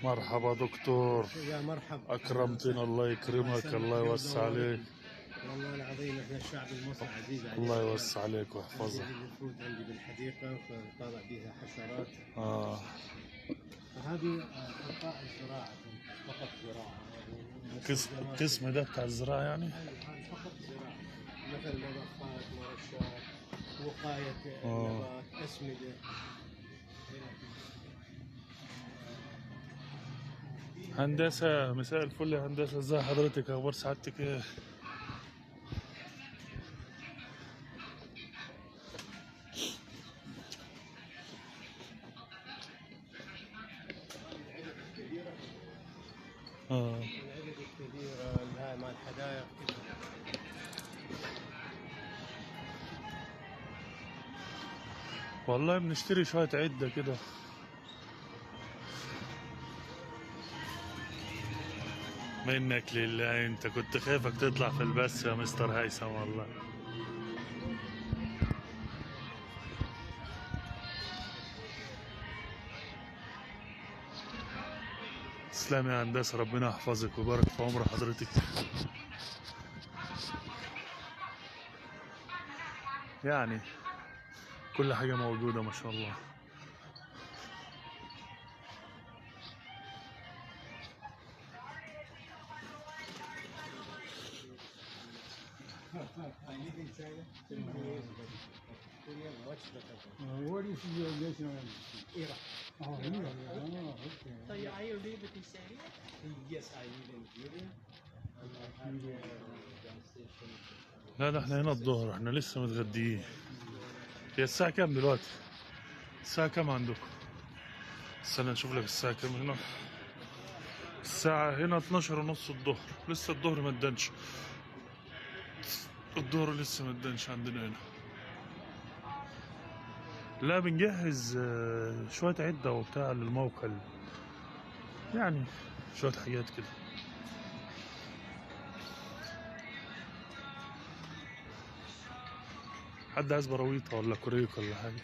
مرحبا دكتور. يا مرحبا، اكرمتنا، الله يكرمك، الله يوسع عليك. والله العظيم احنا الشعب المصري عزيز علينا. الله يوسع عليك ويحفظك. المفروض عندي بالحديقه فطالع بيها حشرات. هذه قطاع الزراعة، فقط زراعة. القسم ده بتاع الزراعة يعني؟ ايوه فقط زراعة، مثل مضخات، مرشات، وقاية نبات، اسمده. هندسة، مساء الفل يا هندسة، ازي حضرتك؟ اخبار سعادتك ايه؟ العدد الكبيرة اللي مال الحدائق. والله بنشتري شوية عدة كده. منك لله، انت كنت خايفك تطلع في البث يا مستر هيثم والله. تسلم يا هندسة، ربنا يحفظك ويبارك في عمر حضرتك. يعني كل حاجة موجودة ما شاء الله. I live in China 70 years ago. Korea much better. What is your nationality? Iraq. Oh, Iraq. Oh, okay. So you, are you live in this area? Yes, I live in Syria. And I have gas station. لا ده احنا هنا الظهر، احنا لسه متغديين. هي الساعة كام دلوقتي؟ الساعة كام عندكم؟ استنى نشوف لك الساعة كام هنا. الساعة هنا 12:30 الظهر، لسه الظهر ما ادنش. الظهر لسه ما ادنش عندنا هنا. لا بنجهز شوية عدة وبتاع للموقع، يعني شوية حاجات كده. حد عايز براويطة ولا كوريك ولا حاجة؟